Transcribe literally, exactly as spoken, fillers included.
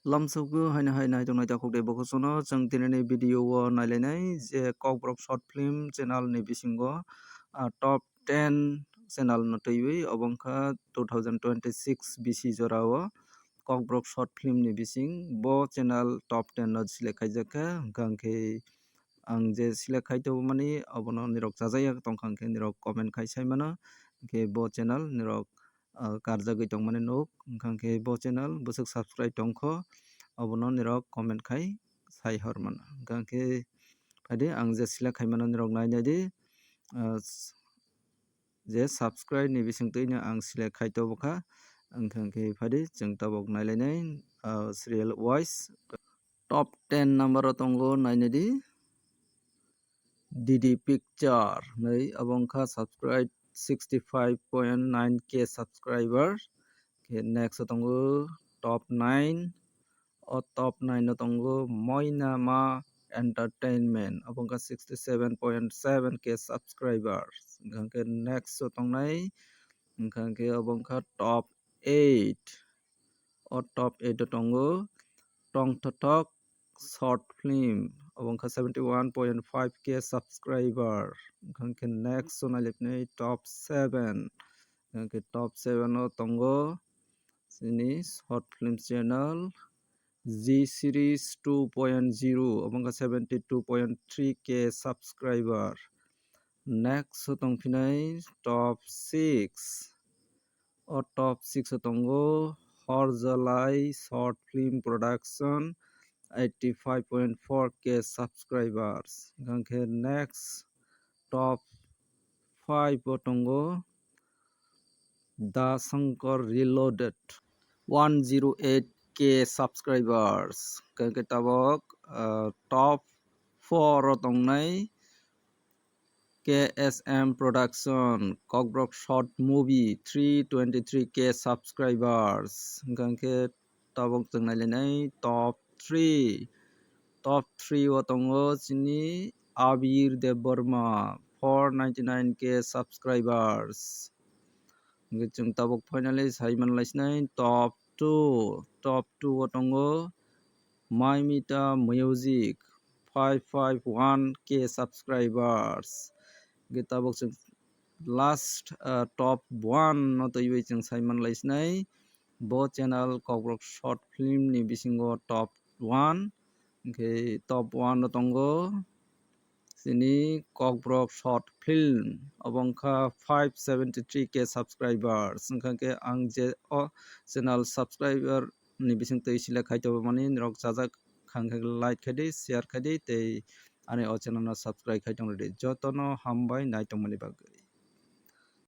Lamsukgo haino hai naitok naitok khukde bokhosano chwng tinini video o nailainai je Kokborok short film channel ni bisingo, ah, top ten channel no twiwi obo wngkha two thousand twenty-six bisi jorao Kokborok short film ni bising bo channel top ten no select khaijak kha, hwnkha hwnkhe ang je select khai tongmani obono nirok chajakya tongkha hwnkhe nirok comment khai sai mano, hwnkhe bo channel nirok ah, karjagwi tongmani nuk, hwnkha hwnkhe bo channel bwswk subscribe tongkho, obono nirok comment khai sai hor mano. Hwnkha hwnkhe phaidi ang je select khaimano nirok nai naidi, ah, s-, je subscribe ni bisingtwino ang select khai tobokha, hwnkha hwnkhe phaidi chwng tabok nailainai, ah, serial wise. Top ten number o tongo nainadi D D Picture hinwi, abo wngkha subscribe sixty five point nine K subscriber. Khe next o tongo top nine, o top nine o tongo Moinama Entertainment, abo wngkha sixty seven point seven K subscribers. Hwnkha khe next o tongnai hwnkha khe abo wngkha top eight. O top eight o tongo Tongthothok short film, abo wngkha seventy one point five K subscriber. Hwnkha khe next o nailipnai top seven. Hwnkha khe top seven o tongo chini short film channel G Series two point zero, abo wngkha seventy two point three K subscriber. Next o tongphinai top six. O top six o tongo Horjalai Short Film Production, eighty five point four K subscribers. Hwnkha khe next top five o tongo Da Shankar Reloaded, one zero eight K subscribers. Hwnkha khe tabok, ah, top four o tongnai K S M Production, Kokborok Short Movie, three twenty three K subscribers. Hwnkha khe tabok chwng nailainai top three. Top three o tongo chini Abir Debbarma, four ninety nine K subscribers. Hwnkhe chwng tabok finally sai manlaisinai top two. Top two o tongo Maimita Music, five five one K subscribers. Hwnkhe tabok chwng last, ah, top one no twiwi chwng sai manlaisinai. Bo channel Kokborok short film ni bisingo top one. Hwnkhe top one o tongo chini Kokborok short film, obo wngkha five seventy three K subscribers. Hwnkha khe ang je o channel subscriber ni bisingtwi select khai tongmani nirok chajak kha hwnkha khe like khai di, share khai di tei ani o channel no subscribe khai tong di. Jotono hambai nai tongmani bagwi.